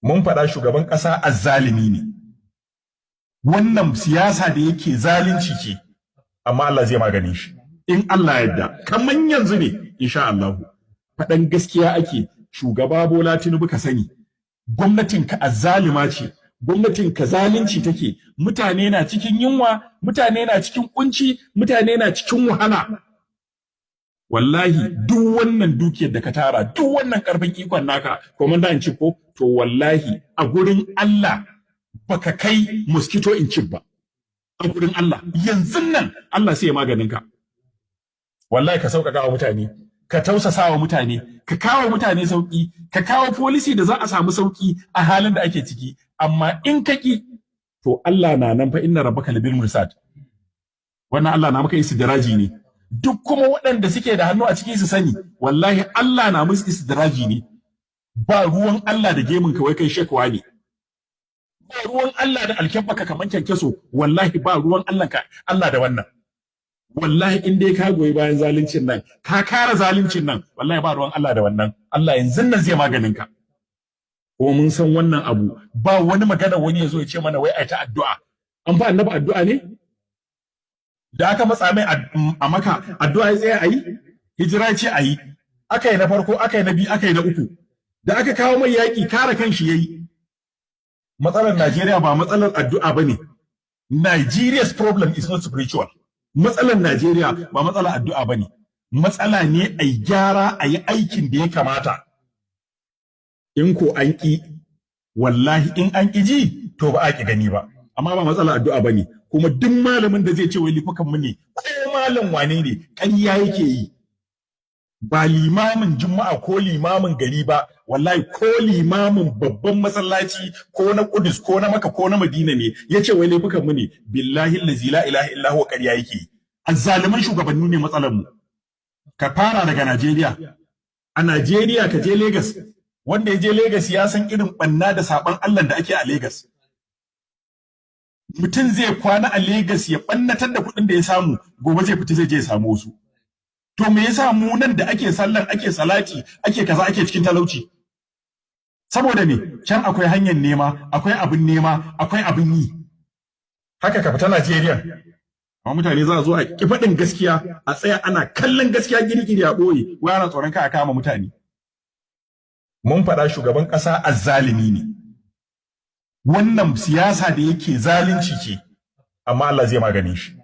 Mun faɗa, shugaban ƙasa azzalimi ne. Wannan siyasa da yake zalunci ce, amma Allah zai maganin shi in Allah yadda, kaman yanzu ne insha Allah. Faɗan gaskiya ake. Shugaba Bola Tinubu, ka sani gwamnatin ka azzalima ce, gwamnatin ka zalunci take. Mutane na cikin yunwa, mutane na cikin kunci, mutane na cikin wahala. Wallahi duk wannan dukiyar da ka tara, duk wannan karfin ikon naka, commander in chief ko, to wallahi a gurin Allah baka kai mosquito in chief ba a gurin Allah. Yanzu nan Allah sai ya maganin ka. Wallahi ka sauƙaƙa wa mutane, ka tausasa wa mutane, ka kawo mutane sauƙi, ka kawo policy da za a samu sauƙi a halin da ake ciki. Amma in ka ki, to Allah na nan fa. Inna rabbaka labil mirsad. Wannan Allah na maka istidraji ne. Duk kuma waɗanda suke da hannu a ciki su sani, wallahi Allah na musu istidraji ne. Ba ruwan Allah da gemun ka wai kai shekwa ne, ba ruwan Allah da alkyabbaka kaman kyankyaso. Wallahi ba ruwan Allah ka Allah da wannan. Wallahi in dai ka goyi bayan zaluncin nan, ka kara zaluncin nan, wallahi ba ruwan Allah da wannan. Allah yanzu nan zai maganin ka. Ko mun san wannan abu, ba wani magana wani ya zo ya ce mana wai ai ta addu'a. An fa annabi addu'a ne da aka matsa mai a Maka, addu'a ya tsaya ayi? Hijira ya ce ayi. Aka yi na farko, aka yi na biyu, aka yi na uku. Da aka kawo mai yaƙi, kare kanshi yayi. Matsalar Najeriya ba matsalar addu'a bane. Nigeria's problem is not spiritual. Matsalar Najeriya ba matsalar addu'a bane. Matsala ne a gyara, a yi aikin da ya kamata. In ko an ƙi, wallahi in an ƙi ji, to ba a ƙi gani ba. Amma ba matsalar addu'a bane. Kuma duk malamin da zai ce wai laifukan mu ne, ko malam wane ne, ƙarya yake yi. Ba limamin Juma'a ko limamin gari ba, wallahi ko limamin babban masallaci, ko na Kudus, ko na Maka, ko na Madina ne ya ce wai laifukan mu ne, billahi allazi la ilaha illa huwa, ƙarya yake yi. Azzaliman shugabanni ne matsalar mu. Ka fara daga Najeriya. A Najeriya ka je Lagos. Wanda ya je Lagos ya san irin banna da saban Allah da ake a Lagos. Mutum zai kwana a Lagos ya bannatar da kuɗin da ya samu, gobe zai fita zai je ya samu wasu. To me yasa mu nan da ake sallan, ake salati, ake kaza, ake cikin talauci? Saboda me? Can akwai hanyar nema, akwai abin nema, akwai abin yi. Haka ka fita Najeriya. Amma mutane za a zo a ki faɗin gaskiya, a tsaya ana kallon gaskiya girgiri a ɓoye, wai ana tsoron ka a kama mutane. Mun faɗa, shugaban ƙasa azzalimi ne. Wannan siyasa da yake zalunci ce, amma Allah zai maganin shi.